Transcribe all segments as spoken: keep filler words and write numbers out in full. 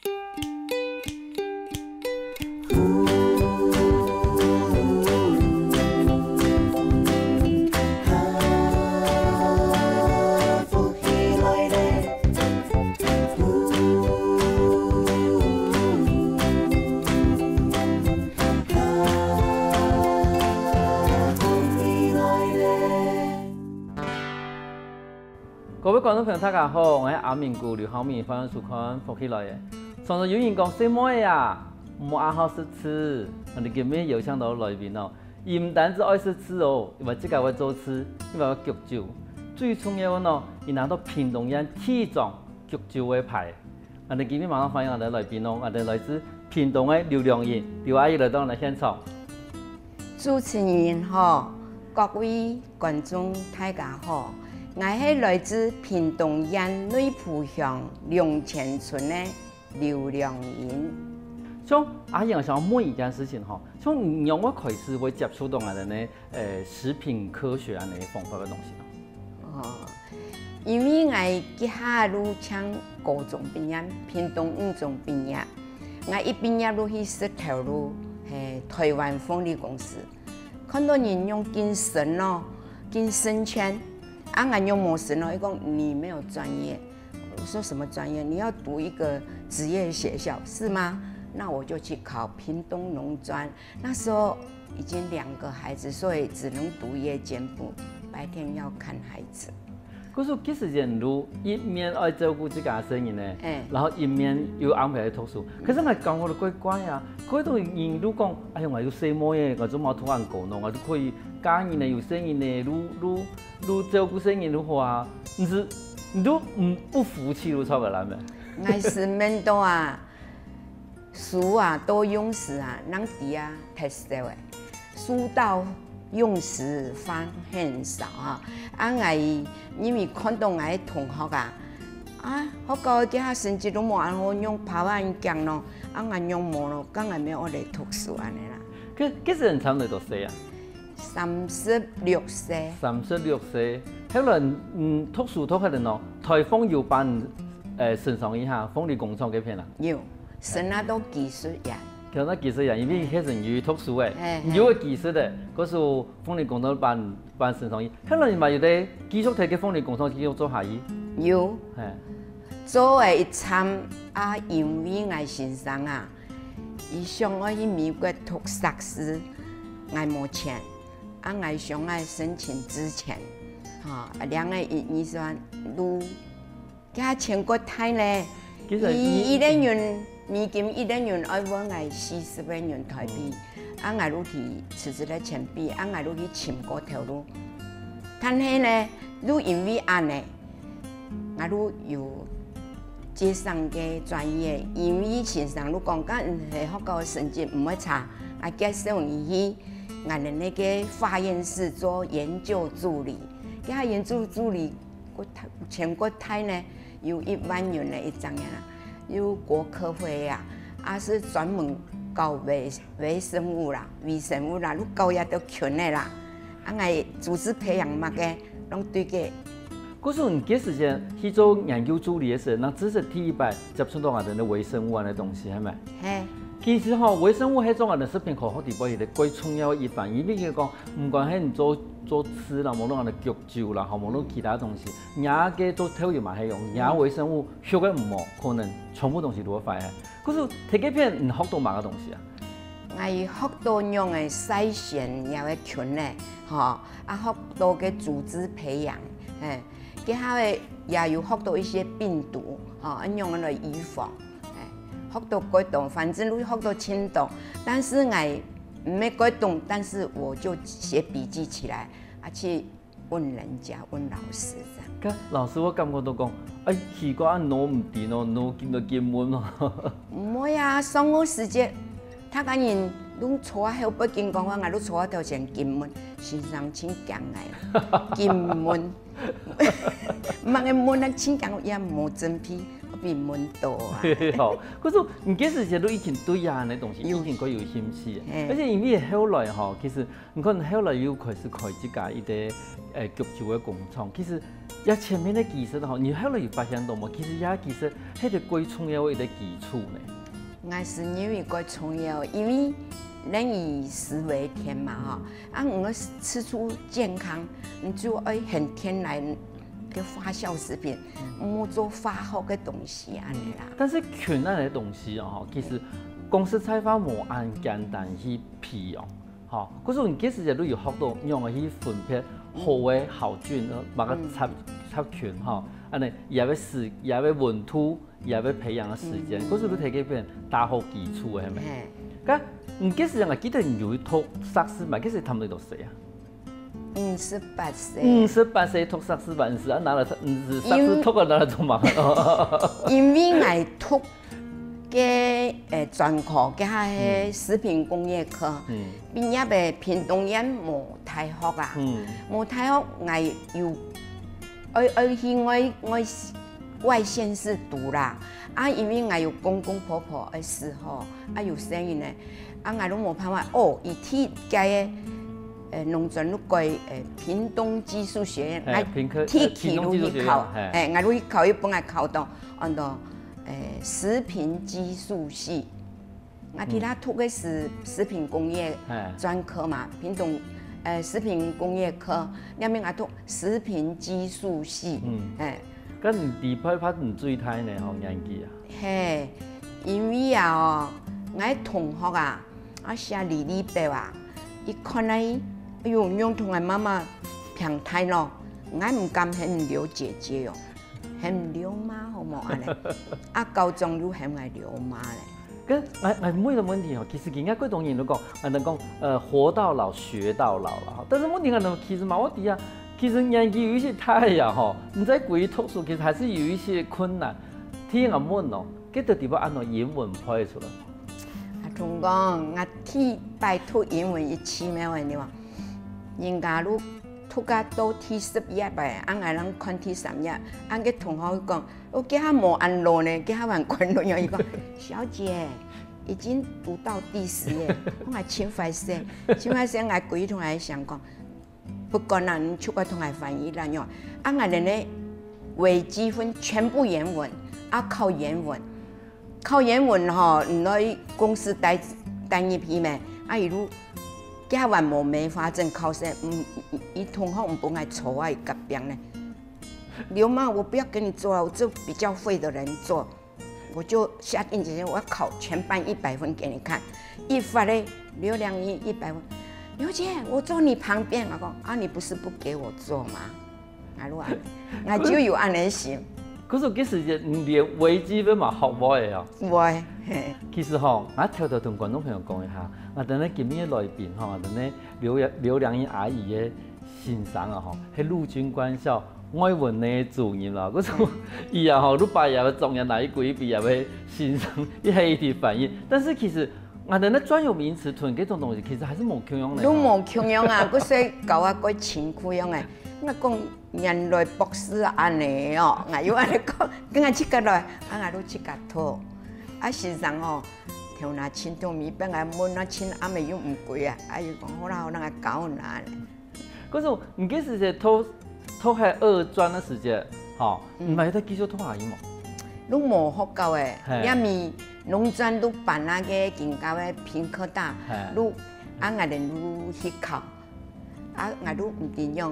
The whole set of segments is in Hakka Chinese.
各位觀眾朋友，大家好，𠊎係阿明牯劉浩明，歡迎收看《福氣來了》。上次有人講細妹仔啊，毋好恁好食醋，𠊎兜今晡日邀請到來賓哦，佢毋單止愛食醋哦，佢還自家會做醋，佢還會焗酒。最重要个呢，佢拿到屏東縣第一張焗酒个牌。𠊎兜今晡日馬上歡迎𠊎兜來賓哦，𠊎兜來自屏東个劉良英，劉阿姨來到𠊎兜現場。 主持人好，各位觀眾大家好，𠊎係來自屏東縣內埔鄉龍泉村个劉良英。像阿英想問一件事情吼，像你仰會開始會接觸到恁呢，呃，食品科學恁呢方法个東西呢？哦，因為𠊎該下就正高中畢業，屏東女中畢業，𠊎一畢業就去食頭路，係台灣鳳梨公司。 看到人仰緊升咯，緊升遷，啊，𠊎仰無升咯，佢講你沒有專業。我說什麼專業？你要讀一個職業學校是嗎？那我就去考屏東農專。那時候已經兩個孩子，所以只能讀夜間部，白天要看孩子。 故所其實人就一面愛照顧自家个細人呢，嗯。然後一面又安排去讀書。可是𠊎感覺到怪怪啊，怪到人就講，哎呀，𠊎有細妹仔，𠊎做麼个讀恁高呢？𠊎就可以嫁人呢，有細人呢，就，就，就照顧細人就好啊。你是，你就，嗯，不服氣就錯个啦咩？𠊎係問到啊， 書啊，多用時啊，人知啊，忒少欸。書到用時方恨少啊。啊，𠊎因為看到𠊎个同學啊，啊，學校个該下成績都無恁好，仰爬恁強咯，啊，𠊎仰無咯，該𠊎乜愛來讀書恁呢啦。該，該時你差不多幾多歲啊？ 三十六歲。三十六歲，後來，嗯，讀書讀下來喏，臺鳳有把你，呃，升上去哈，鳳梨工廠該片啊。有，升啊到技術員。升到技術員，因為該時你有讀書欸，嘿，你有个技術欸，嘿。故所鳳梨工廠把你，把你升上去。後來你嘛有在繼續在該鳳梨工廠繼續做下去？有。嘿。做了一站啊，因為𠊎先生啊， 佢想愛去美國讀碩士，𠊎無錢，啊，𠊎想愛申請資遣，吼，啊，領个預，預算就，佢錢過大呢，其實佢一個月美金一個月愛分𠊎四十個銀臺幣，啊，𠊎就去辭職了前輩，啊，𠊎就去尋過頭路。但係呢，就因為恁呢， 𠊎就有接上个專業，因為先生就講，該你係學校成績毋會差，啊，介紹你去𠊎等該个化驗室做研究助理。該研究助理，過大，錢過大呢，有一萬元个一隻月啊，有國科會啊，啊，係專門搞微，微生物啦，微生物啦，就搞這兜菌个啦。 啊，𠊎組織培養麼个，攏對个。故所你該時節去做研究助理个時，該正式第一擺接觸到𠊎等个微生物恁个東西，係無？嘿。其實吼，微生物係做𠊎等食品科學裡背一個最重要个一環，因為佢講，毋管係你做，做醋啦，無論𠊎等焗酒啦，吼，無論其他東西，若个做豆油嘛係用，若微生物畜个毋好，可能全部東西都會壞个。故所在該片你學到麼个東西啊？ 𠊎學到仰仔篩選這个菌呢，吼，啊，學到个組織培養，嘿，該下仔也有學到一些病毒，吼，仰仔來預防，嘿，學到幾多，反正就學到盡多。但是𠊎毋係幾多，但是我就寫筆記起來，啊，去 問人家，問老師這樣。該老師會感覺到講，哎，奇怪，啊，你毋知哦，你緊來緊問哦。毋會啊，上課時節，大家人攏坐啊後背緊講話，𠊎就坐啊頭前緊問，先生盡驚𠊎，緊問。毋係問啊，盡驚也無準備，比問多啊。好，可是你該時節都已經對啊，那東西有。已經較有興趣了。嘿。而且因為後來吼，其實 你看後來又開始開自家一個，呃，焗酒个工廠。其實這前面个技術吼，你後來有發現到無？其實這技術係一個最重要个一個基礎呢。𠊎係認為較重要，因為人以食為天嘛吼，啊，你要吃出健康，你就愛很天然个發酵食品，毋好做化學个東西恁樣啦。但是困難个東西哦，吼，其實講實在話無恁簡單去比哦。吼，故所你該時節都有學到仰般去分別好个好菌，呃，麼个雜，雜菌吼，恁樣也愛時，也愛溫度， 也愛培養个時間，嗯。故所你在該片打好基礎个，係無？嘿。該你該時節，𠊎記得你有去讀碩士嘛？該時差毋多幾多歲啊？五十八歲。五十八歲讀碩士嘛，毋係啊，拿來，毋係碩士讀啊，拿來做麼个？因為𠊎讀个，呃，專科，該下係食品工業科，嗯。畢業个屏東縣無大學啊，嗯。無大學，𠊎有愛，愛去外，外 外縣市讀啦。啊，因為𠊎有公公婆婆个時候，啊，有生意呢，啊，𠊎都無辦法。哦，佢去該个，呃，農專路个，呃，屏東技術學院，哎，𠊎屏科，特地路去考，呃，屏東技術學院，嘿。哎，𠊎路去考，又分𠊎考到，安到，呃，食品技術系。 𠊎在該讀个係食品工業專科嘛，屏東，呃，食品工業科，那邊𠊎讀食品技術系，嗯。哎。該你第一擺發你最大呢，吼，年紀啊？嘿，因為啊，哦，𠊎同學啊，啊寫履歷表啊，一看啊，哎喲，仰同𠊎媽媽平大咯，𠊎毋敢喊劉姐姐哦，喊劉媽好無恁樣？啊，高中又喊𠊎劉媽咧。 該𠊎，𠊎問个問題吼，其實今下幾多人都講，啊，人講，呃，活到老，學到老啦，吼。但是問題𠊎等其實嘛，𠊎知啊，其實年紀有一些大呀，吼，你在歸讀書，其實還是有一些困難。聽𠊎問哦，該到底愛安到英文背出來？啊，同講，𠊎第一擺讀英文一次咩，你話，人家都讀啊到第十頁欸，啊，𠊎正看第三頁，啊，該同學講， 哦，該下無恁老呢，該下還看老樣。佢講：「小姐，已經讀到第十頁。」𠊎講：「真壞勢，真壞勢。」𠊎歸同𠊎想講，不管啦，你就愛同𠊎翻譯啦，喲。啊，𠊎等呢，微積分全部英文，啊，考英文，考英文吼，你來公司帶，帶入去咩？啊，一路，該下還無梅花證考試，嗯，一同學毋分𠊎坐啊，一隔壁呢。 「劉媽，我不要給你做了，我就比較會的人做。」我就下定決心，我要考全班一百分給你看。一發咧，劉良英一百分，「劉姐，我坐你旁邊。」我講：「啊，你不是不給我做嗎？」啊，如果，𠊎就有恁樣心。可是這時節，你連微積分嘛學會了哦。會，嘿。其實吼，𠊎偷偷同觀眾朋友講一下，𠊎等呢今日的來賓吼，𠊎等呢劉，劉良英阿姨个 先生啊吼，係陸軍官校外文个主任啦。故所佢啊吼，你把佢个狀元拿去歸佢个先生，佢係一直翻譯。但是其實，𠊎等个專有名詞同這種東西，其實還是無共樣个。都無共樣啊，故所教啊，過辛苦樣欸。𠊎講原來博士恁樣哦，𠊎又恁樣講，跟𠊎自家來，啊，𠊎都自家讀。啊，先生哦，頭那盡痛，尾擺𠊎問啊，盡暗暝又毋歸啊，啊，又講好啦，好啦，𠊎教你啦。 可是你該時節讀，讀該二專个時節，吼，嗯。你嘛有在繼續讀下去無？都無學校欸，嘿。因為農專都辦那個警校个屏科大，嘿。都，啊，𠊎等都去考，啊，𠊎都毋知樣，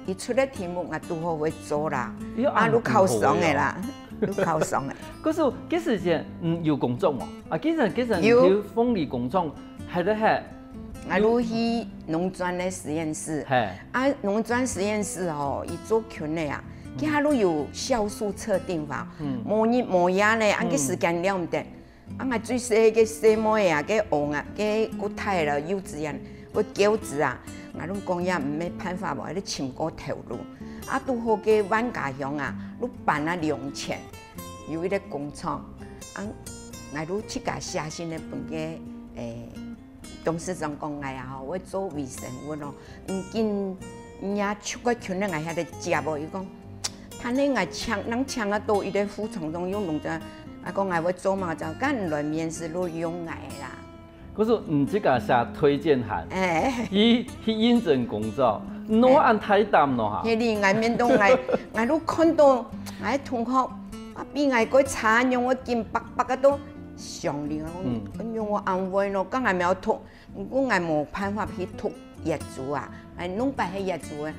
佢出个題目，𠊎都好會做啦，啊，都考上个啦，都考上个。可是該時節，嗯，有工作無？啊，該時，該時有。你去鳳梨工廠，還在該 𠊎就去農專个實驗室。嘿。啊，農專實驗室吼，佢做菌个啊，嗯。佢下都有酵素測定法，嗯。無日無夜呢，啊，嗯。該時間了毋得。啊，𠊎最細个細妹啊，該王啊，該國大了，幼稚園，會教子啊，𠊎都講也毋係辦法無，還得尋個頭路。啊，拄好該萬家鄉啊，都辦啊兩千，有一個工廠，啊，𠊎都自家寫信來分該，誒， 董事長講𠊎啊吼，會做微生物咯，毋緊，人家出个群咧，𠊎還得接哦。佢講，他那𠊎請，人請啊到一個副廠長用農專，啊講𠊎會做嘛，就跟你來面試，都用𠊎啦。可是你自家寫推薦函，哎。去，去應徵工作，哪恁大膽喏哈？係哩，𠊎面對𠊎，𠊎都看到𠊎同學啊，比𠊎个差，讓𠊎緊白白个都想你啊，嗯，讓𠊎安慰咯，剛才沒有讀，毋過𠊎無辦法去讀藥劑啊，𠊎弄擺係藥劑个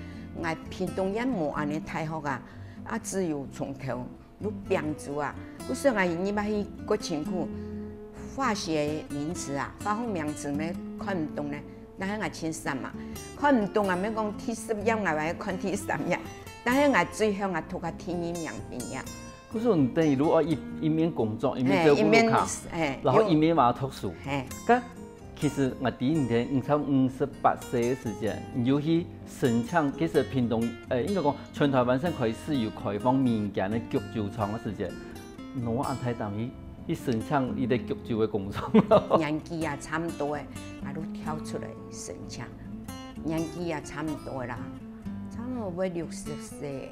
，𠊎屏東縣無恁樣大學啊，啊只有從頭。 都病毒啊，故所𠊎入去个辛苦，化學名詞啊，化學名詞乜看毋懂呢，但係𠊎盡慘啊，看毋懂啊，乜講第十頁𠊎還看第三頁，但係𠊎最後𠊎讀个第二名畢業。故所你等於如果一一面工作，一面照顧屋下，一面，然後一面嘛讀書，係，該 其實𠊎知你在五十五十八歲个時間，你有去申請，其實屏東，呃，應該講全台灣省開始有開放民間个居酒廠个時間，哪恁大膽去去申請一個居酒个工作？年紀也差毋多个，𠊎就跳出來申請。年紀也差毋多个啦，差毋多會六十歲，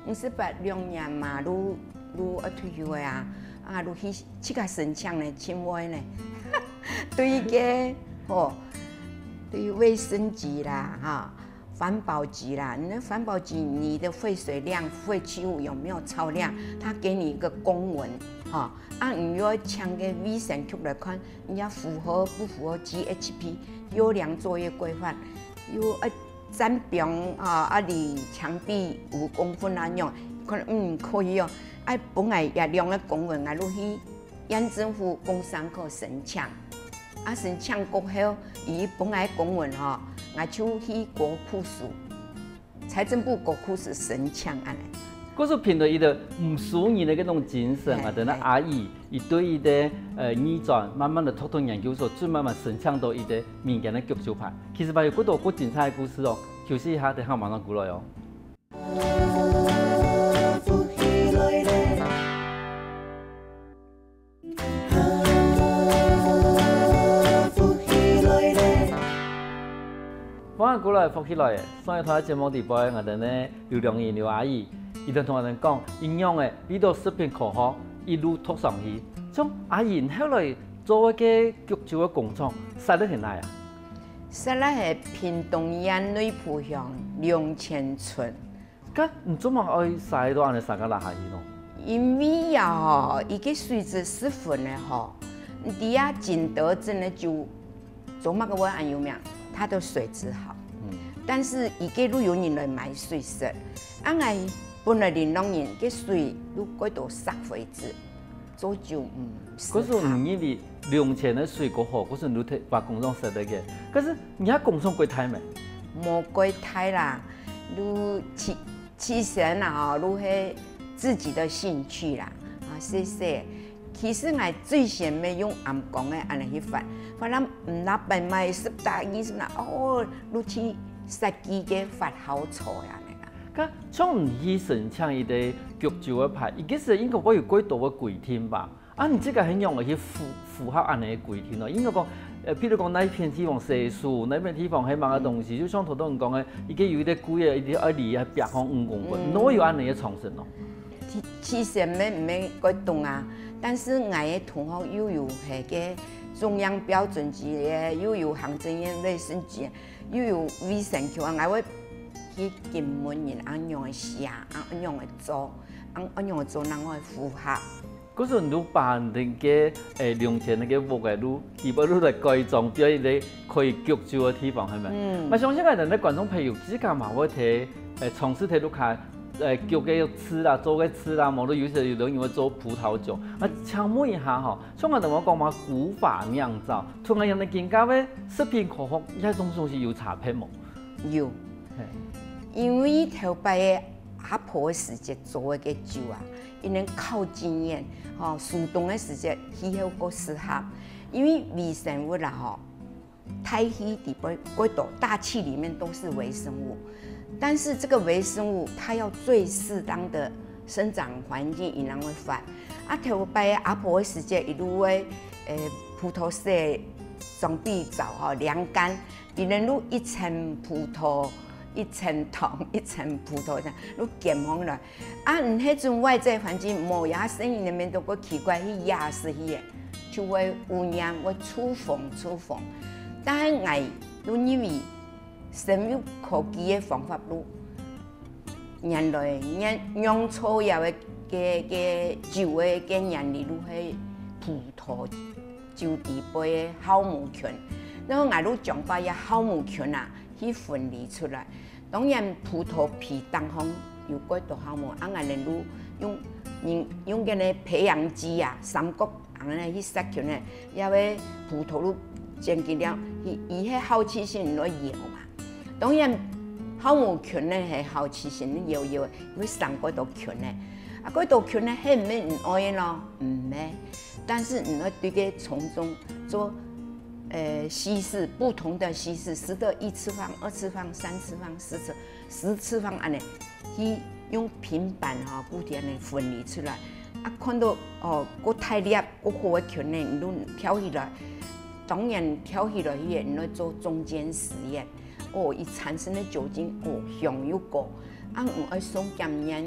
五十八兩年嘛，就就愛退休个啊，啊，就去自家申請呢，盡會呢。 對該吼，對衛生局啦，哈，環保局啦，你的環保局，你的廢水量、廢棄物有沒有超量？他給你一個公文，哈，啊，你又要請個衛生局來看，你要符合不符合G H P優良作業規範，又要佔邊啊，啊，離牆壁五公分啊，恁樣，可能，嗯，可以哦。啊，本來也兩個公文啊，落去 縣政府工商科申請。啊，申請過後，佢分𠊎公文吼，𠊎就去國庫署，財政部國庫署申請恁樣。故所憑著一個毋輸人个該種精神啊，嘿，等到阿姨，佢對佢个，呃，二專，慢慢个讀到研究所，就慢慢申請到佢个民間个居酒牌。其實嘛，有幾多个精彩个故事哦，休息一下，等下馬上過來哦。 歡迎過來福氣來了！上一段節目裡背，𠊎兜呢，劉良英劉阿姨，佢就同𠊎兜講，佢仰仔為著食品科學一路讀上去。像阿姨後來做个該居酒个工廠，設立在哪啊？設立在屏東縣內埔鄉龍泉村。 該你做麼个愛徙到恁樣山腳落下去呢？因為啊吼，佢个水質十分个好，你知啊，景德鎮个酒做麼个會恁有名？它的水質好。嗯。但是佢个就有人來買水食，啊，𠊎本來零六年个水就蓋多石灰質，做酒毋適合。可是你認為龍泉个水較好，可是你就提把工廠設立个，可是你遐工廠蓋大咩？無蓋大啦，就其 其實啊吼，就係自己的興趣啦，啊，細細。其實𠊎最先乜用醃缸个恁樣去發，發到毋那本賣十打二十那，哦，就去設計个發酵槽恁樣啦。該像你去申請一個居酒个牌，佢其實應該會有幾多个規定吧？ 啊，你自家係仰仔去符符合恁樣个規定咯？應該講，呃，譬如講哪一片地方洗手，哪一片地方係麼个東西，就像頭頭你講个，一個有一個櫃仔，一定愛離啊壁項五公分，嗯。哪有恁樣个常識咯？其其實乜毋係蓋懂啊，但是𠊎个同學又有該个中央標準局个，又有行政院衛生局，又有衛生局啊，𠊎會去跟問人恁樣个寫，恁樣个做，恁恁樣个做，正會符合。 故所你就把你个，欸，龍泉該个屋仔，就基本就來改裝，變一個可以居酒个地方，係無？嗯。𠊎相信𠊎兜个觀眾朋友自家嘛會提，欸，嘗試提屋下，欸，焗个醋啦，做个醋啦，無就有時有兜人會做葡萄酒。啊，請問一下吼，像𠊎兜講嘛，古法釀造，同𠊎兜今下个食品科學，這種東西有差別無？有。嘿。因為頭擺个阿婆个時節做个酒啊， 佢等靠經驗，吼，手動个時節，氣候較適合。因為微生物啦，吼，大氣裡背較多，大氣裡面都是微生物，但是這個微生物它要最適當的生長環境，佢正會發。啊，頭擺阿婆个時節，佢就會，呃，葡萄色裝備走，吼，涼乾，佢等就一層葡萄，一層糖，一層葡萄，這樣，就攪勻來。 啊，毋係種外在環境，無這聲音个面都較奇怪，去壓死去个，就會污染，會臭風，臭風。但係𠊎都認為生物科技个方法咯。原來釀，釀造這个，个，个酒个，个原理咯，係葡萄酒底背个酵母菌。然後𠊎就將這酵母菌啊，去分離出來。當然，葡萄皮頂項有蓋多酵母，啊，𠊎等就用，用，用該个培養基啊，三角 恁樣去殺菌呢，因為葡萄就剪佢了，佢，佢係好奇心來搖嘛。當然，酵母菌呢係好奇心搖搖，會生蓋多菌呢。啊，蓋多菌呢，係毋係你愛个咯？毋係。但是你愛對佢從中做，呃，稀釋，不同的稀釋，稀釋一次方、二次方、三次方、四次、十次方恁樣，去用平板吼，不停个分離出來。啊，看到哦，過大粒、 過好个菌呢，你就挑起來。當然挑起來去，你愛做中間實驗。哦，佢產生个酒精，哦，香又高。啊，你愛送檢驗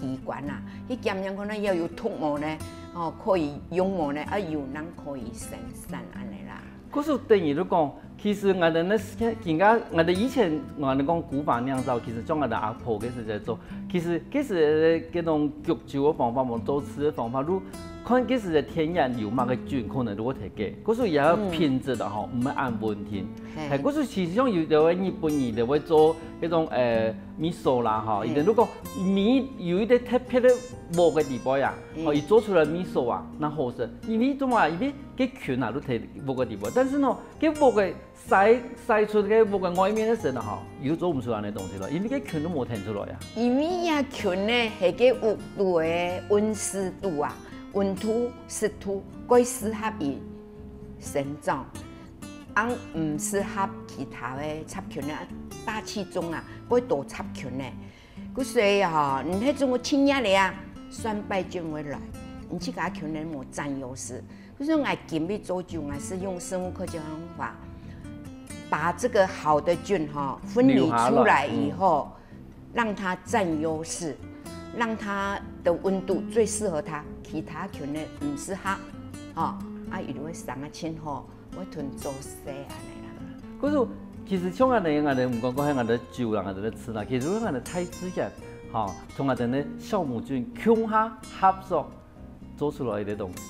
機關啊，去檢驗看看有毒無呢，哦，可以用無呢，啊，有人可以生產恁樣啦。故所等於就講， 其實𠊎兜呢，今下𠊎兜以前𠊎兜講古法釀造，其實像𠊎兜阿婆該時節做，其實該時个該種焗酒个方法，無做醋个方法，就看該時个天然有麼个菌，可能就會忒个。故所也愛品質个吼，毋會恁穩定。係，故所其實像有兜个日本人就會做該種呃味噌啦吼，佢等就講味有一個特別个鑊个底背啊，吼，佢做出來味噌啊，那好食，因為做麼？因為該菌啊，就忒鑊个底背，但是呢，該鑊个 曬，曬出該屋个外面个時呢吼，又做毋出恁樣東西了，因為該菌都無跈出來啊。因為這菌呢，係該屋肚个溫濕度啊，溫度、濕度，蓋適合佢生長，恁毋適合其他个雜菌啊，大氣中啊，蓋多雜菌呢。故所以吼，你該種个清壓个啊，酸敗菌會來，你自家菌呢無佔優勢。 故所𠊎今日做酒，𠊎係用生物科技方法，把這個好的菌吼分離出來以後，讓它佔優勢，讓它的溫度最適合它，其他菌呢毋適合，吼，啊，佢就會生啊盡好，會同做事恁樣啦。可是其實像恁樣，𠊎兜毋管講係𠊎兜酒啦，𠊎兜个醋啦，其實𠊎兜大自然，吼，同𠊎兜个酵母菌共下合作， 做出來个東西。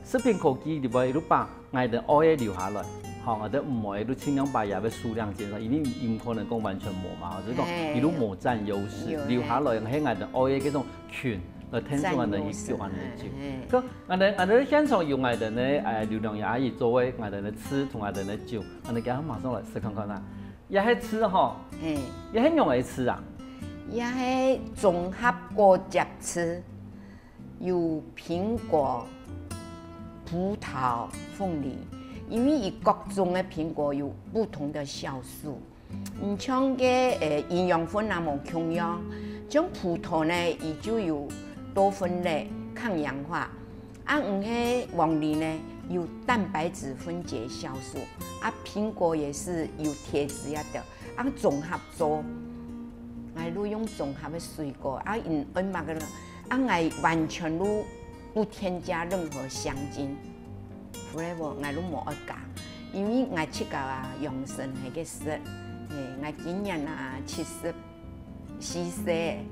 食品科技裡背，佢就把𠊎兜愛个留下來，吼，𠊎兜毋愛个就盡量把佢个數量減少，因為佢毋可能講完全無嘛，吼，就係講佢就無佔優勢，留下來係𠊎兜愛个該種菌來跈等𠊎兜去做恁樣个酒。該𠊎兜𠊎兜現場有𠊎兜个誒劉良儀阿姨做个𠊎兜个醋同𠊎兜个酒，𠊎兜今下馬上來食看看啊。這係醋吼，這係仰仔个醋啊？這係綜合果汁醋。 有蘋果、葡萄、鳳梨，因為佢各種个蘋果有不同个酵素，你像个呃營養分啊無共樣，像葡萄呢，佢就有多酚類抗氧化，啊毋係鳳梨呢，有蛋白質分解酵素，啊蘋果也是有鐵質啊等，啊綜合做，𠊎就用綜合个水果，啊因愛麼个呢？ 啊𠊎完全就不添加任何香精，flavor𠊎就無愛加，因為𠊎自家啊養生係个食，誒，𠊎今年啊七十四歲。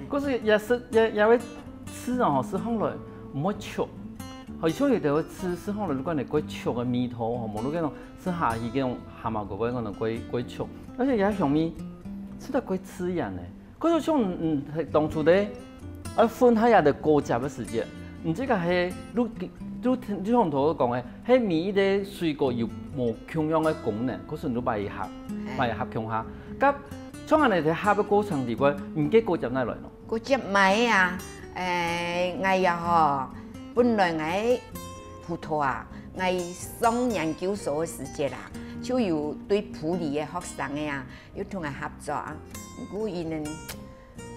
可是這食這這位吃哦，食起來毋會臭，好像有兜个吃食起來就感覺怪臭个味道吼，無就該種食下去該種蛤蟆骨頭可能怪怪臭，而且這香味吃得怪自然呢。 可是像嗯，當初咧，愛分下這个果汁个時節，毋知个係就就就像頭講个，係每一个水果有無共樣个功能，可是你就擺一盒，擺一盒共下。該像恁樣在合个過程裡背，你个果汁哪來呢？果汁買啊，誒，𠊎也吼，本來𠊎葡萄啊，𠊎上研究所个時節啦，就有對埔里个學生个啊， 有同𠊎合作啊。毋過佢等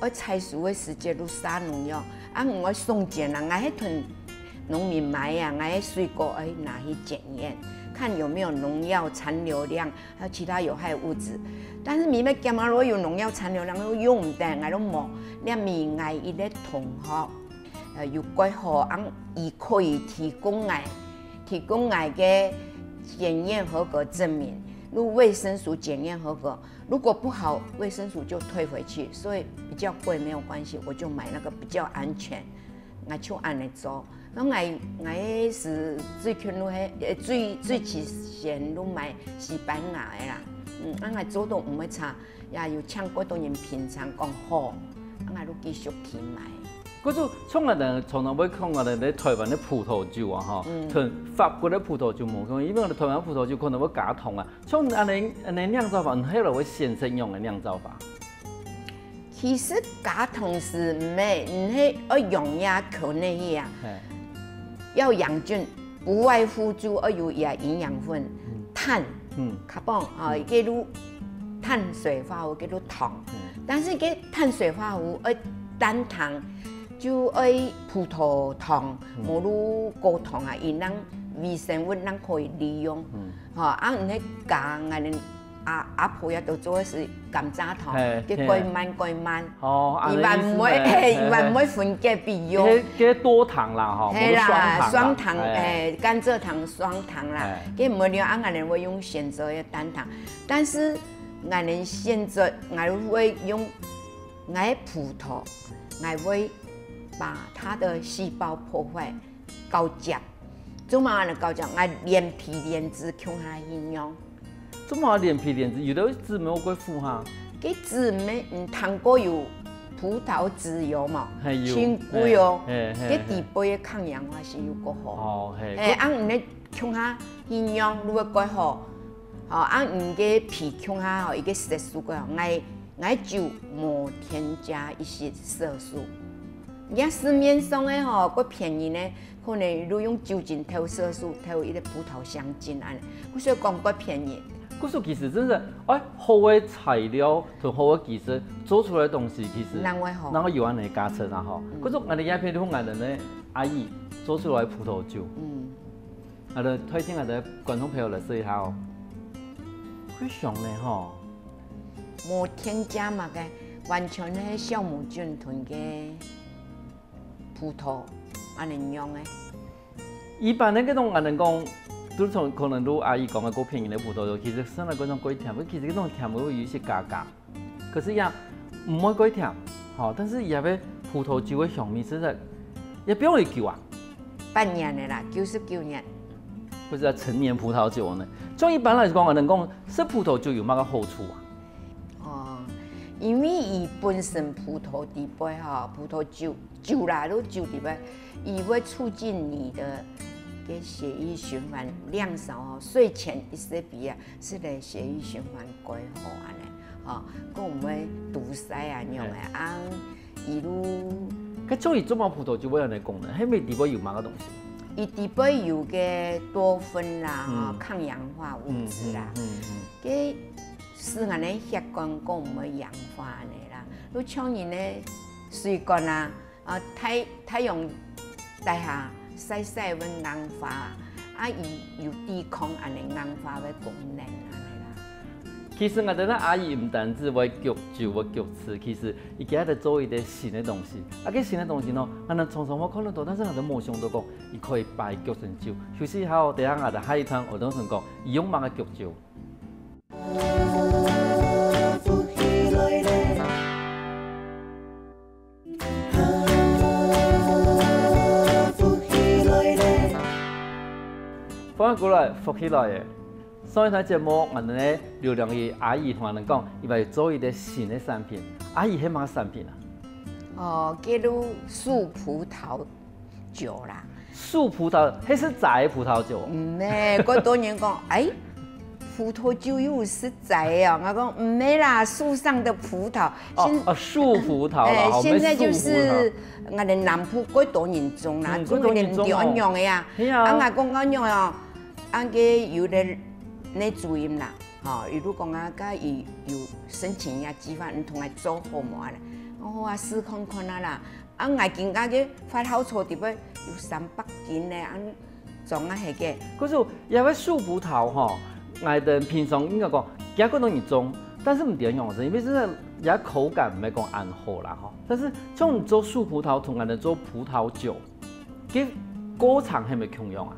愛採收个時節就撒農藥，啊𠊎愛送檢啊，𠊎係同農民買啊，𠊎个水果愛拿去檢驗，看有沒有農藥殘留量，還有其他有害物質。但是你們檢查如果有農藥殘留量，又用毋得，𠊎都無。這面𠊎一个同學， 呃，有蓋好，恁佢可以提供𠊎，提供𠊎个檢驗合格證明。入衛生署檢驗合格，如果不好，衛生署就退回去，所以比較貴沒有關係，我就買那個比較安全。 𠊎就恁樣做。該𠊎𠊎係最近都係，呃，最最之前都買西班牙个啦。嗯，啊𠊎做都毋會差，也有請過多人品嚐講好，啊𠊎都繼續去買。可是像𠊎等常常會看𠊎等在台灣的葡萄酒啊，吼，嗯。同法國的葡萄酒無共，因為𠊎等台灣葡萄酒可能會加糖啊。像恁樣恁樣釀造法，你後來會選擇用个釀造法？ 其實加糖係毋係，毋係愛用也可能去啊。嘿。要養菌，不外乎就愛有一个營養分，嗯。碳，嗯。carbon啊，嗯。叫做碳水化合物，叫做糖。嗯。但是个碳水化合物愛單糖，就愛葡萄糖，嗯。無論果糖啊，佢能微生物能可以利用。嗯。吼，啊，毋係加𠊎等 阿阿婆也都做个係甘蔗糖，嘿，佢改慢改慢，哦，佢還毋會，嘿，嘿，佢還毋會分解必要。該該多糖啦，吼，係啦，無雙糖啦，雙糖，哎。哎，甘蔗糖雙糖啦，哎。佢毋會了，啊，𠊎等會用選擇个單糖，但是𠊎等選擇，𠊎會用𠊎个葡萄，𠊎會把它的細胞破壞， 交接。做麼个恁樣交接？𠊎連皮連籽共下去釀。做麼个連皮連籽？有个籽無會腐哈？該籽毋係，嗯，聽過有葡萄籽油嘛，嘿，有。真貴哦。嘿，嘿，嘿。該底背个抗氧化性又較好。哦，嘿。嘿，啊，毋係共下去釀，就會較好。吼，啊，毋个皮共下吼，一个色素較好。𠊎 𠊎酒無添加一息色素。人家市面上个吼，較便宜呢，可能都用酒精調色素，調一个葡萄香精恁樣，故所講較便宜。故所其實真係，哎，好个材料同好个技術做出來个東西，其實人會好。然後有恁樣个價值啊吼。嗯。故所𠊎等這片就𠊎等个阿姨做出來个葡萄酒。嗯。 啊，來，推薦𠊎等觀眾朋友來試一下哦。非常呢吼。無添加麼个，完全係酵母菌同个葡萄，恁樣釀个。一般个該種，𠊎等講，就從可能就阿姨講个較便宜个葡萄酒，其實算來該種較甜，其實該種甜味有一些加加。 可是也毋會過甜，吼，但是也个葡萄酒个香味，其實也放幾久啊？半年个啦，九十九年。不是啊，陳年葡萄酒呢？像一般來講，𠊎等講食葡萄酒有麼个好處啊？哦，因為佢本身葡萄底背吼，葡萄酒，酒啦，都酒底背，佢會促進你的个血液循環，量少哦，睡前一些比啊，係个血液循環較好恁樣。 吼，講毋會堵塞啊，恁樣个，嘿。啊，一路。該種佢做麼葡萄酒會恁樣講呢？係毋係底背有麼个東西？佢底背有个多酚啦，吼，嗯。抗氧化物質啦，嗯，嗯，嗯，嗯。个使𠊎等血管講毋會氧化恁樣啦。就像人个水管啊， 啊，太太陽底下晒晒會硬化啊，啊，佢有抵抗恁樣硬化个功能恁樣啦。其實𠊎等个阿姨毋單止會焗酒、會焗醋，其實佢今日做一個新个東西。啊，該新个東西呢，𠊎等常常會看得到，但是𠊎等無想到講，佢可以擺焗成酒。休息一下哦，等下𠊎等下一段，𠊎等同你講，佢用麼个焗酒。 歡迎過來，福氣來了。上一台節目，𠊎等个劉良儀阿姨同𠊎等講，佢會做一個新个產品。阿姨，係麼產品啊？哦，叫做素葡萄酒啦。素葡萄，係食齋个葡萄酒哦？毋係，蓋多人講，哎，葡萄酒又係齋个哦。𠊎講，毋係啦，樹上的葡萄。哦，現哦，樹葡萄啦，哎，吼，現在就是，毋係素葡萄。𠊎等南部蓋多人種啦，嗯，種个毋著恁樣个啊。蓋多人種哦。係啊。啊，𠊎講恁樣哦，啊，該有个那主任啦，吼，佢就講啊，該佢有申請一下計劃，你同𠊎做好無啊？哦，好啊，試看看啊啦。 啊，𠊎今下个發酵槽底背有三百斤呢，恁裝啊係个。可是這个樹葡萄吼，𠊎等平常應該講，也可能你種，但是毋知樣子，因為真的也口感毋係講恁好啦吼。但是像你做樹葡萄同𠊎等做葡萄酒，个過程係毋係共樣啊？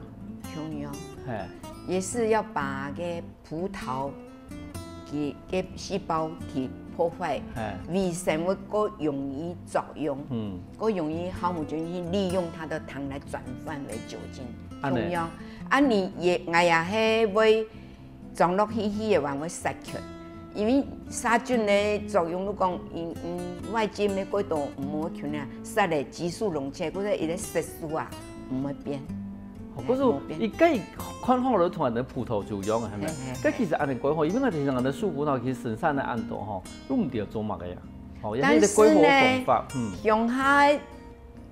共樣。嘿。也是要把个葡萄佢个細胞去破壞，嘿。微生物過容易作用，嗯。過容易酵母菌去利用它的糖來轉換為酒精，恁呢。共樣。啊，你也，𠊎也係會裝落去，去个還會殺菌，因為殺菌个作用，你講，嗯，嗯，外界个過多毋好菌啊，殺了激素溶解，或者一个色素啊，毋會變。哦，可是嘿，無變。佢个看好了同人的葡萄酒一樣，係咪？嘿，嘿，該其實恁呢講吼，因為𠊎聽講𠊎个樹葡萄其實生產个恁多吼，都毋知做麼个呀。哦，也係一个規劃方法，但是呢，嗯。鄉下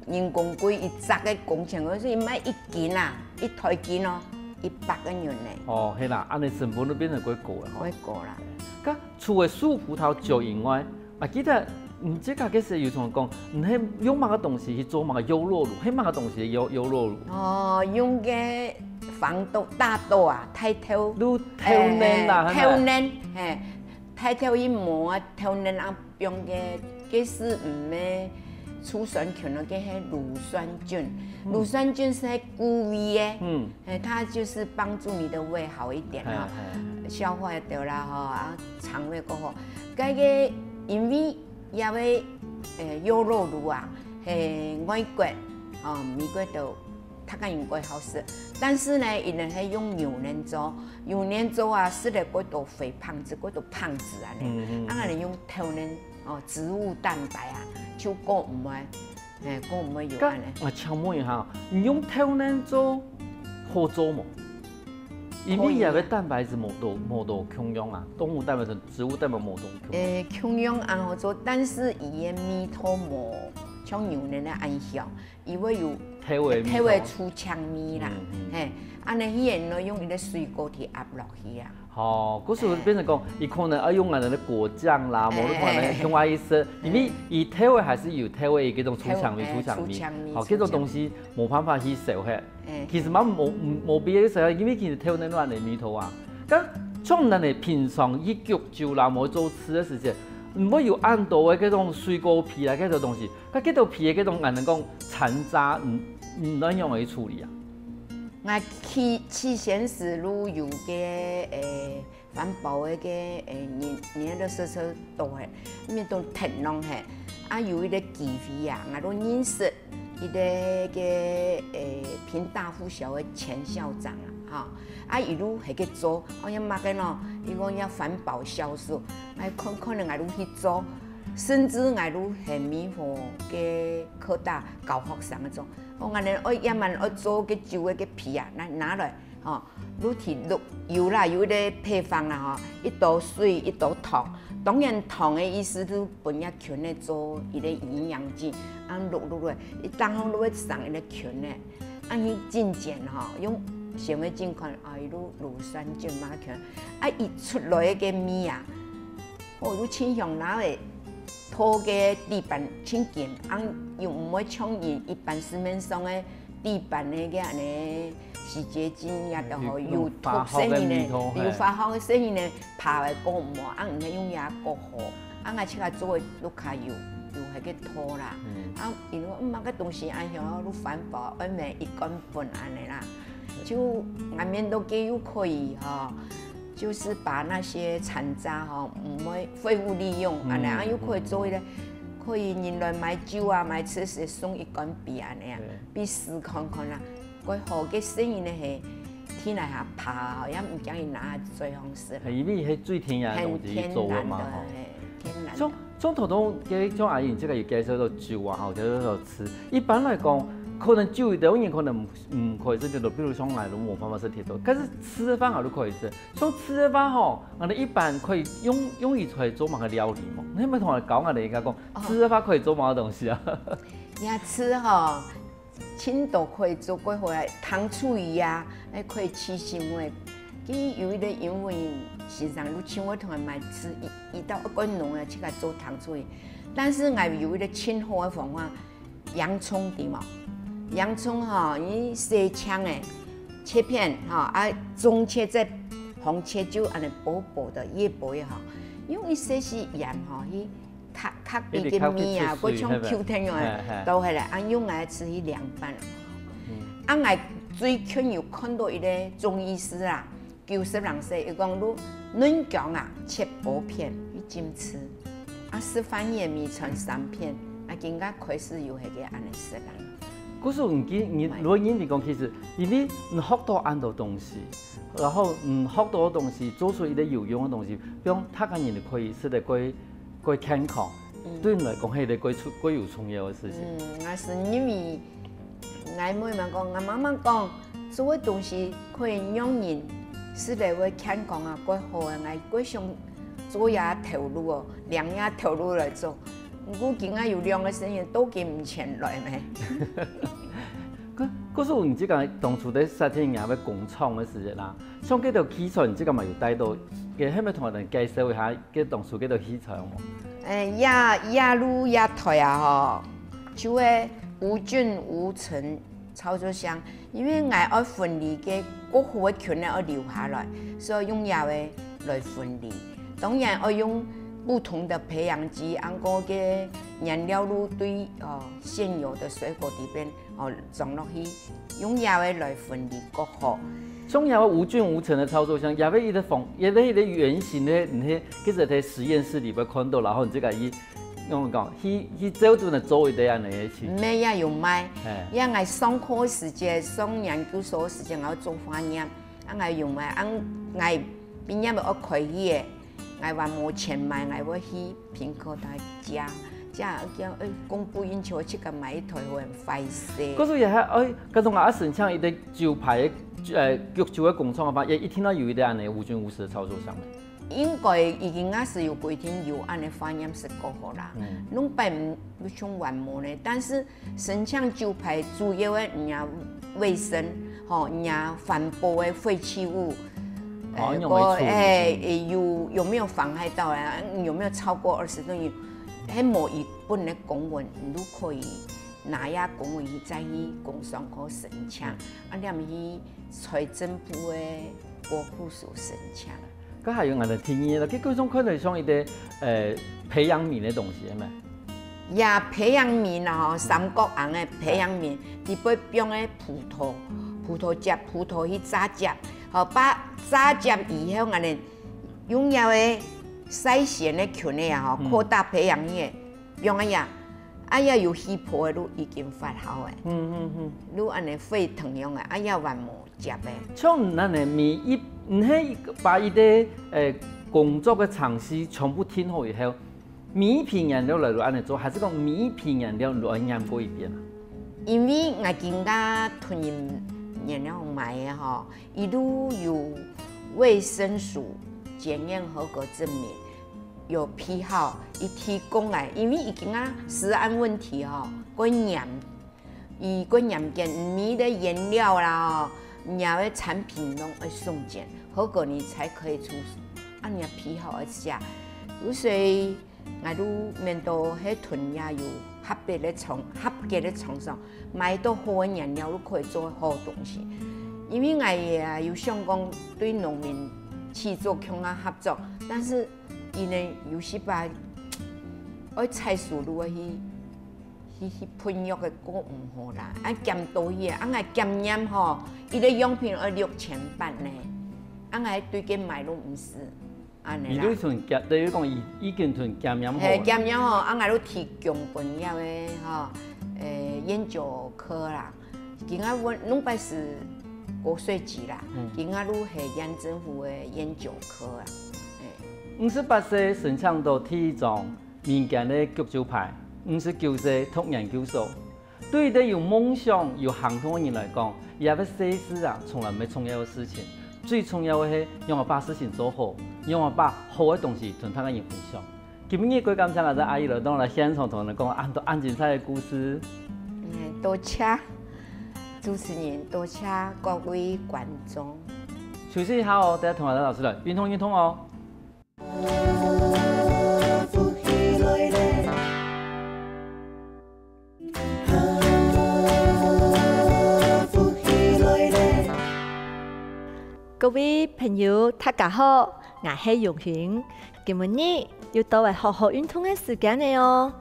人工貴一隻个工錢，所以賣一斤啊，一台斤哦，一百个銀呢。哦，係啦，恁呢成本都變成過高了吼。過高啦。該除了樹葡萄酒以外，啊，記得，嗯，這个个時有同講，你係用麼个東西去做麼个優酪乳？係麼个東西的優，優酪乳？哦，用个黃豆、大豆啊，大豆。就豆奶啦，哎，係咪？豆奶，嘿，大豆一磨啊，豆奶啊，用个，个係毋係醋酸菌咯，个係乳酸菌。嗯。乳酸菌係固胃个，嗯。哎，它就是幫助你的胃好一點啊，嘿，嘿。消化得啦吼，啊，腸胃過好。該个因為 也會，呃，優酪乳啊，係外國，哦，美國都大家應該好食。但是呢，佢等係用牛奶做，牛奶做啊，食了過多肥胖子，過多胖子啊呢。嗯，嗯，嗯。啊，𠊎等用豆奶，哦，植物蛋白啊，就過毋會，哎，過毋會有恁呢。該，𠊎請問一下，你用豆奶做，好做無？因為佢个蛋白質無多，無多共樣啊，動物蛋白質、植物蛋白無多共樣。誒，共樣恁好做，但是佢个味道無像牛奶个恁香，佢會有豆个味道。豆个醋香味啦，嗯，嗯。嘿，恁呢佢會用一个水果去壓落去啊。哦，故所變成講，佢可能愛用恁呢个果醬啦，哎，無就可能用啊一些，哎，因為佢豆个還係有豆个一種醋香味，豆，哎，醋香味，醋香味，好，這種東西無辦法去少忒。 哎。其實嘛無，無，無必要使用，因為其實豆奶卵个味道啊。該像咱个平常去焗酒啦，無做糍个時節，毋會有恁多个該種水果皮啦，該種東西。該該種皮个該種，𠊎等講殘渣，嗯，嗯，仰般去處理啊？𠊎起，起先時就有个，誒， 環保个个，誒，人，人个垃圾車多嘿，面都挺弄嘿。啊，有一个機會啊，𠊎都認識一个个，誒，平大附小个前校長啊，哈。啊，佢都係个做，哦，也麼个咯，佢講也環保銷售，哎，看，看了𠊎都去做，甚至𠊎都係美和个科大教學生个種，哦，𠊎呢，愛，也蠻愛做个酒个个皮啊，拿，拿來，吼。 就去渌，有啦，有一个配方啦吼，一斗水，一斗糖。當然糖个意思就分若菌仔做一个營養劑，啊渌渌落，一當中就會生一个菌仔，啊去浸鹼吼，用顯微鏡看，哎，就乳酸菌嘛菌，啊佢出來个味啊，哦，就清香，然後个塗个底板清淨，啊又毋會像人一般市面上个 底板个个恁呢洗潔精也都好，有有化學个味道，有化學个細人仔，嘿。有化學个細人仔，拍个過無，啊毋係用也過好。啊，𠊎自家做个屋下有，有迄个拖啦。嗯。啊，因為嗯，那个東西啊，想要環保，愛買一罐粉安尼啦。就外面都给又可以哈，就是把那些残渣哈，毋會废物利用，嗯，安尼啊又可以做一个，嗯，可以人來買酒啊，買吃食送一罐俾安尼啊。對。 比試看看啦。過好个細人仔係天底下爬，也毋驚伊拿最好食啦。因為係最天然个東西做个嘛，吼。很天然的，嘿，天然的。像，像頭頭个，像阿姨這个有介紹到酒啊，吼，介紹到吃。一般來講，可能酒有兜人可能毋，毋可以食忒多，比如像𠊎都無辦法食忒多，但是吃个話𠊎都可以食。像吃个話吼，𠊎兜一般可以用，用佢出來做麼个料理無？你有沒有同𠊎講，𠊎兜應該講，哦。吃个話可以做麼个東西啊？你愛吃吼， 盡多可以做，過好來糖醋魚啊，還可以去腥味。佢有一个英文先生，就請𠊎同佢買，佢，佢到屋下農啊，自家做糖醋魚。但是𠊎有一个盡好个方法，洋蔥知無？洋蔥吼，你洗淨仔，切片吼，啊，中切再紅切，就安尼薄薄的，越薄越好。因為你洗洗鹽吼，去 較，較比个麵啊，一直較去出水，過像Q ten樣个，係無？嘿，嘿。都係咧，啊，用來食去涼拌。嗯。啊，𠊎最近有看到一个中醫師啊，九十零歲，佢講你嫩薑啊，切薄片去浸食，啊，食飯也米飯三片，啊，今下開始有該个恁樣食啦。故所你，你，如果你講，其實因為你學到恁多東西，然後，嗯，學到个東西，做出一個有用个東西，比如大家人可以食得過，過健康，嗯。對你來講，係一個過重，過有重要个事情。嗯，𠊎係因為，𠊎妹妹講，𠊎媽媽講，做个東西可以讓人食得會健康啊，過好啊，𠊎過想做這頭路哦，兩樣頭路來做。毋過今下有兩個聲音，都給毋錢來咩？可，可是你這個當初在設定人家个工廠个時間啦， 像這兜器材，你這個嘛有帶到，該係毋係同𠊎兜介紹一下，該當初這兜器材好無？誒，這，這路這台啊吼，就係無菌無塵操作箱，因為𠊎愛分離个過好个菌呢愛留下來，所以用這个來分離。當然愛用不同的培養基，恁樣个原料路對，哦，現有的水果裡邊 哦，裝落去，用這个來分離較好。像這个無菌無塵个操作箱，這个一個方，這个一個圓形个，你係，其實在實驗室裡背看到，然後你自家去，用講，去，去照準來做一個恁樣个事情。毋係，也有賣。嘿。也𠊎上課時節，上研究所時節，𠊎做化驗，啊，𠊎有賣，啊，𠊎畢業愛開去个， 𠊎還無錢買，𠊎會去蘋果台食，食了叫，哎，供不應求，自家買一台，會很壞勢。可是也還，哎，該種啊，申請一個酒牌个，呃，焗酒个工廠个話，也一定要有一個恁樣無菌無塵个操作箱咩？應該已經也係有規定，有恁樣化驗室過後啦。嗯。攏擺毋，毋像還無呢，但是 申請酒牌主要个你个衛生，吼，你个環保个廢棄物，哦，呃，用來處理。過，哎，有，有沒有妨害到啊？有沒有超過二十噸？係無一本个公文，你都可以拿這公文去再去工商局申請，啊，你去財政部个國庫所申請。 該還有𠊎兜第二個，佢各種看來像一個，呃，培養皿个東西，係無？呀，培養皿啊，吼，三角形个培養皿，裡背放个葡萄，葡萄汁，葡萄去榨汁，吼，把榨汁以後，𠊎兜用這个篩選个菌个啊，吼，嗯。擴大培養皿个，用个呀，啊，也有氣泡个，都已經發酵个。嗯，嗯，嗯。都恁樣沸騰樣个，啊，也還無 接个。像恁樣，每一，你係把一個，呃，工作个程序全部定好以後，每一批原料來都恁樣做，還係講每一批原料都愛驗過一遍啊？因為𠊎今下同人原料買个吼，佢都有衛生署檢驗合格證明，有批號，佢提供來，因為佢今下食安問題吼，過嚴 佢過嚴格，你个原料啦，吼，你个產品攏愛送檢，合格你才可以出，啊，你个批號愛寫。所以，𠊎都面對係同也有合格个廠，合格个廠商，買到好个原料，都可以做好東西。因為𠊎也有想講對農民去做共下合作，但是佢呢有時吧，愛採收路去 去，去噴藥个過毋好啦，啊，檢到去啊，啊，𠊎檢驗吼，一個樣品愛六千八呢，啊，𠊎對佢買都毋使，恁樣啦。你都同檢，等於講已，已經同檢驗好嘿，了。檢驗吼，啊，𠊎都提供分了个吼，呃，研究科啦，今下阮攏擺係國稅局啦，嗯。今下都係縣政府个研究科啊，嘿。五十八歲申請到第一張 民間个焗酒牌，五十九歲讀研究所。對於有夢想、有行動个人來講，這個世事啊，從來毋係重要个事情。最重要个係，仰般把事情做好，仰般把好个東西同大家人分享。今日過感謝𠊎个阿姨來到來現場同𠊎講恁多恁精彩个故事。嗯，多謝主持人，多謝各位觀眾。休息一下哦，等下同𠊎个老師來運動運動哦。 各位朋友，大家好，𠊎係永興。今晡日又到了好好運動个時間了哦。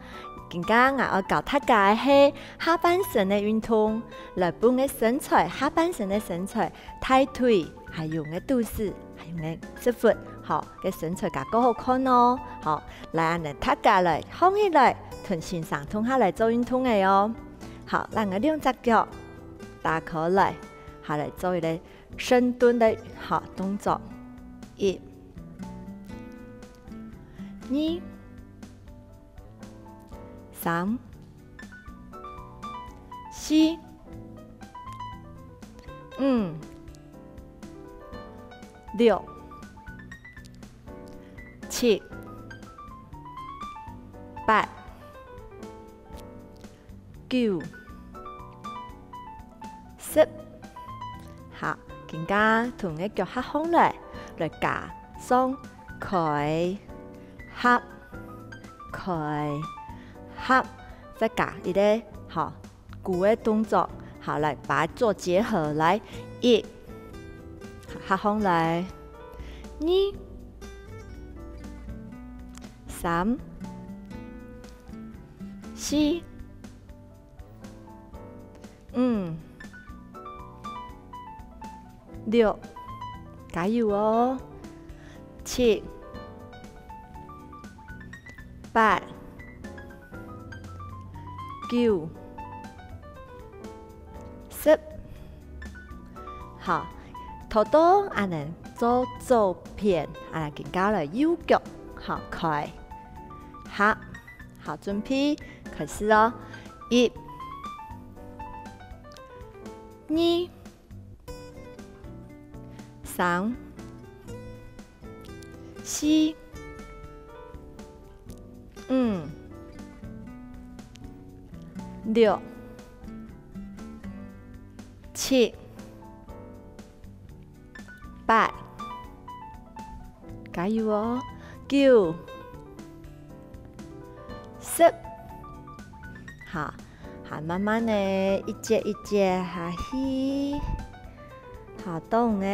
今下𠊎愛教大家个係下半身个運動，來分个身材，下半身个身材，大腿，還有个肚屎，還有个屎窟，好，个身材較過好看哦。好，來，恁呢大家來䟘起來，同先生共下來做運動个哦。好，來，𠊎兩隻腳打開來，好，來做一個深蹲个，好，動作。一、二、三、四、五、六、七、八、九、十。好，今下同个腳合䟘來，來加上開、合、開、合，再加一個，好， 跍个動作，好，來，把它做結合，來，一，合䟘來，二、三、四、五、六，加油哦！七、八、九、十。好，頭到恁呢做左片，恁呢緊接來右腳，好，開，合，好，準備，開始哦！一、二、 三、四、五、六、七、八，加油哦！九、十。好，還慢慢个一節一節下去。好，動个，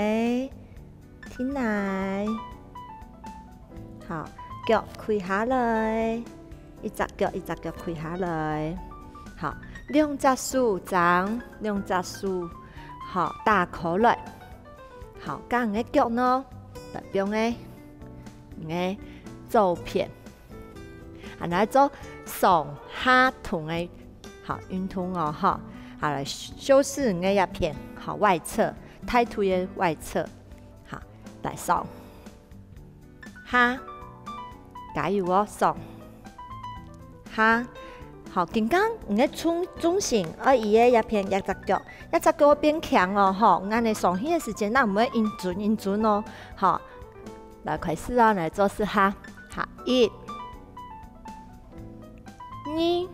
停來。好，腳跪下來，一隻腳一隻腳跪下來。好，兩隻手張，兩隻手，好，打開來。好，將你个腳呢，來放个 你个左片。啊，來做上下動个，好，運動哦，吼。好，來修飾你个一片，好，外側，大腿个外側。好，來上下，加油哦，上下。好，緊張，你个重，重心愛移个一片，一隻腳，一隻腳變輕哦，吼。恁呢上去个時間，咱毋會緊顫緊顫哦，吼。 來，開始哦，來做十下。好，一、二，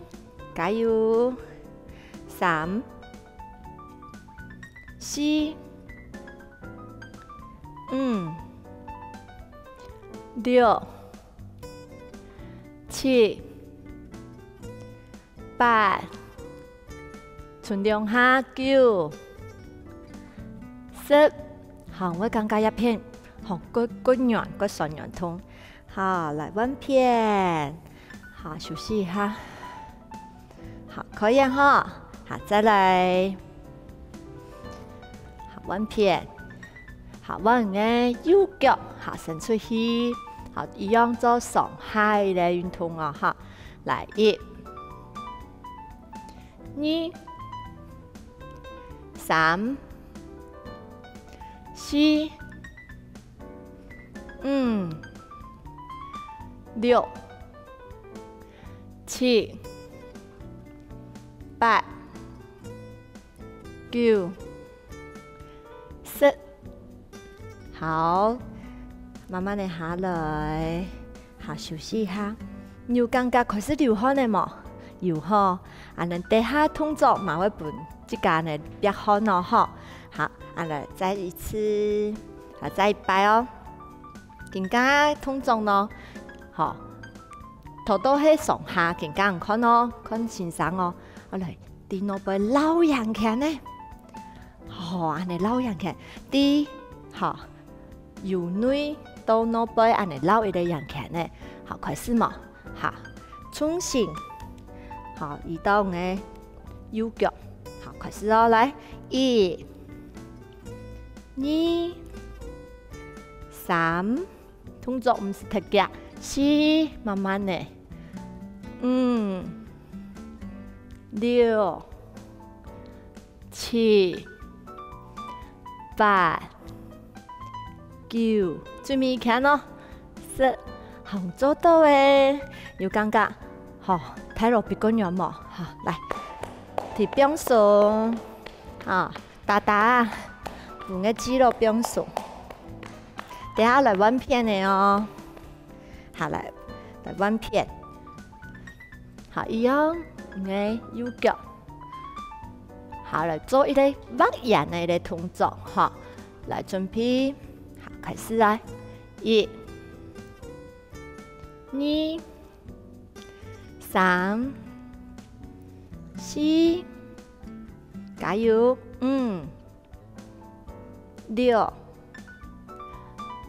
加油！三、四、五、六、七、八， 伸兩下，九、十。好，𠊎感覺這片，吼，過，過軟，過痠軟痛。好，來換片。好，休息一下。好，可以啊，吼。好，再來。好，換片。好，換你个右腳，好，伸出去。好，一樣做上下个運動哦，哈。來，一、 二、三、四、五、六、七、八、九、十。 好，慢慢个下來，好，休息一下。有感覺開始流汗了無？有吼，恁呢等下動作嘛會分自家呢飆汗哦，吼。好，恁呢再一次，好，再一擺哦。今下動作呢，吼，頭到係上下，今下看哦，看先生哦。好，來，在腦背繞圓圈呢。吼，恁呢繞圓圈，在，吼， 由內到腦背恁呢繞一個圓圈呢。好，開始無？好，重心，好，移到你个右腳。好，開始哦，來，一、二、三，動作毋使忒遽，四，慢慢个，五、六、七、八、九，最尾一圈哦，十，好，做到欸，有感覺，好，大路比較軟無？好，來，提放鬆，啊，打打，用个肌肉放鬆，等下來換片个哦。 好，來，來換片。好，一樣，你个右腳。好，來做一個畫圓个一個動作，吼。來，準備，好，開始啊！一、二、三、四，加油！五、六、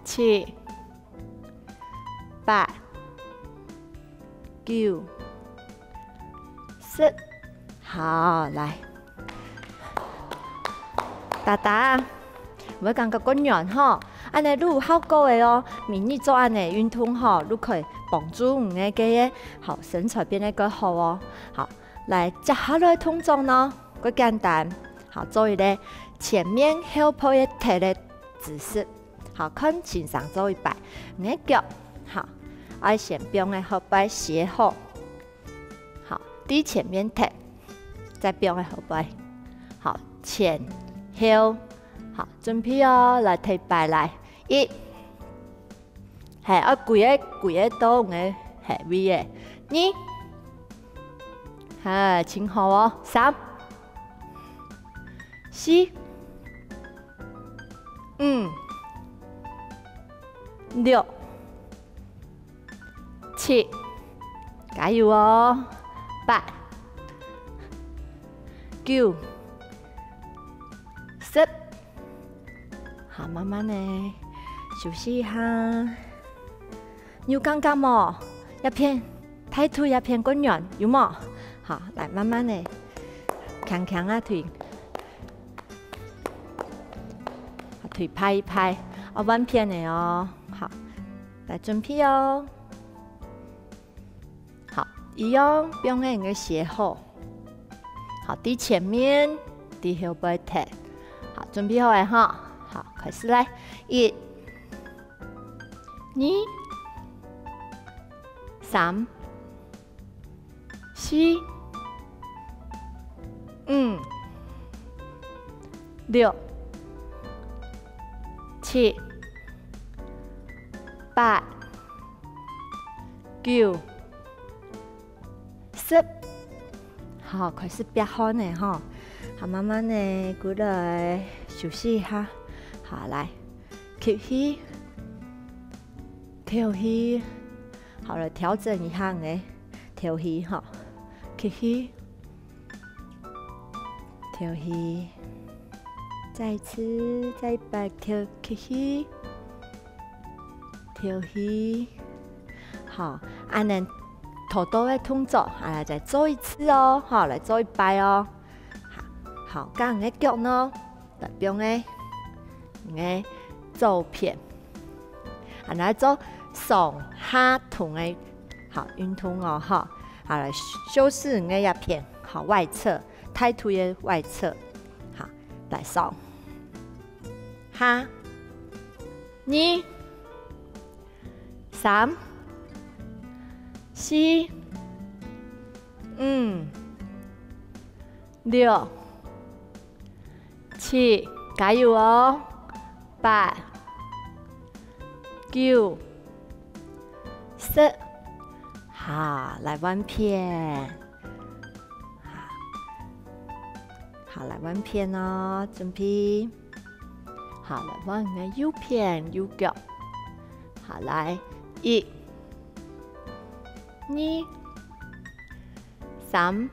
七、八、九、十。好，來。打打，有無感覺較軟吼？恁呢就有效果个哦。每日做恁呢運動吼，就可以幫助你个个个，好，身材變得較好哦。好，來，接下來个動作呢，較簡單。好，做一個前面後背个踢个姿勢。 好，看先生做一擺，你个腳，好，愛先放个後背斜後，好，在前面踢，再放个後背，好，前後，好，準備哦，來，第一擺來，一，係，愛歸个歸个到你个係位个，二，係，盡好哦，三，四， 五、六、七，加油哦！八、九、十。好，慢慢个休息一下。 有感覺無？這片，大腿這片較軟，有無？好，來，慢慢个，輕輕啊推，推拍一拍，啊，換片个哦。好，來準備哦。好，一樣，放个你个斜後。好，在前面，在後背踢。好，準備好个吼。好，開始來，一、 二、三、四、五、六、七、八、九、 十。好，開始發汗了吼。好，慢慢个過來休息一下。好，來，吸氣，敨氣。好，來調整一下你个敨氣吼，吸氣，敨氣。再一次，再一擺敨，吸氣，敨氣。 好，恁呢，頭到个動作，啊，再做一次哦，好，來做一擺哦。好，好，該你个腳呢，來放个，你个左片，啊，來做上下動个，好，運動哦，吼。好，來修飾你个這片，好，外側，大腿个外側。好，來上，下，二， 三、四、五、六、七，加油哦！八、九、十，好，來換片。好，好，來換片哦，準備。 好，來換你个右片，右腳。好，來，一、二、三、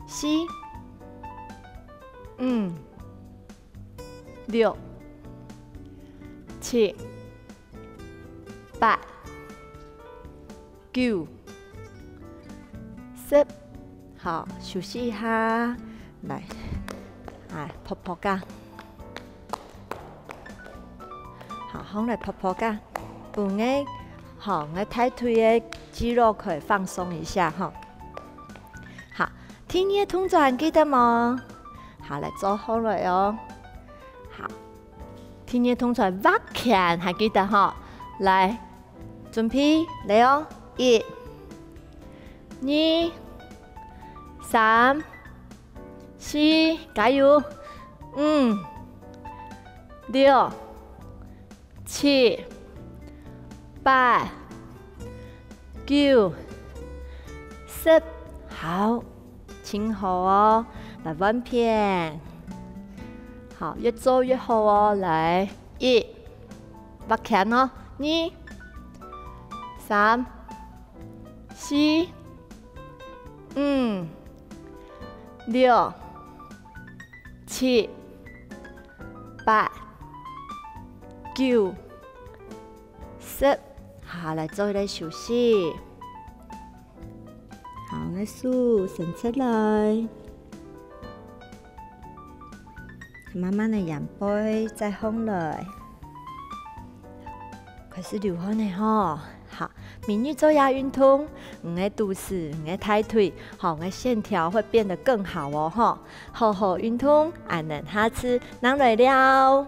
四、五、六、七、八、九、十，好，休息一下，來，哎，噗噗个，好，好來噗噗个，有个，好，𠊎大腿个肌肉可以放鬆一下哈。好，第二个動作還記得無？好，來做好來哦。好，第二个動作畫圈還記得哈？來，準備，來哦，一、 二、三、四，加油！五、六、七、八、九、十，好，盡好哦！來換片，好，越做越好哦！來，一，畫圈哦！二、三、四、 五、六、七、八、九、十。好，來做一個休息。好，𠊎手伸出來，慢慢个仰背再䟘來，開始流汗了吼。好， 每日做這運動，你个肚屎、你个大腿，吼，你个線條會變得更好哦，吼。好好運動，恁樣下次正來尞。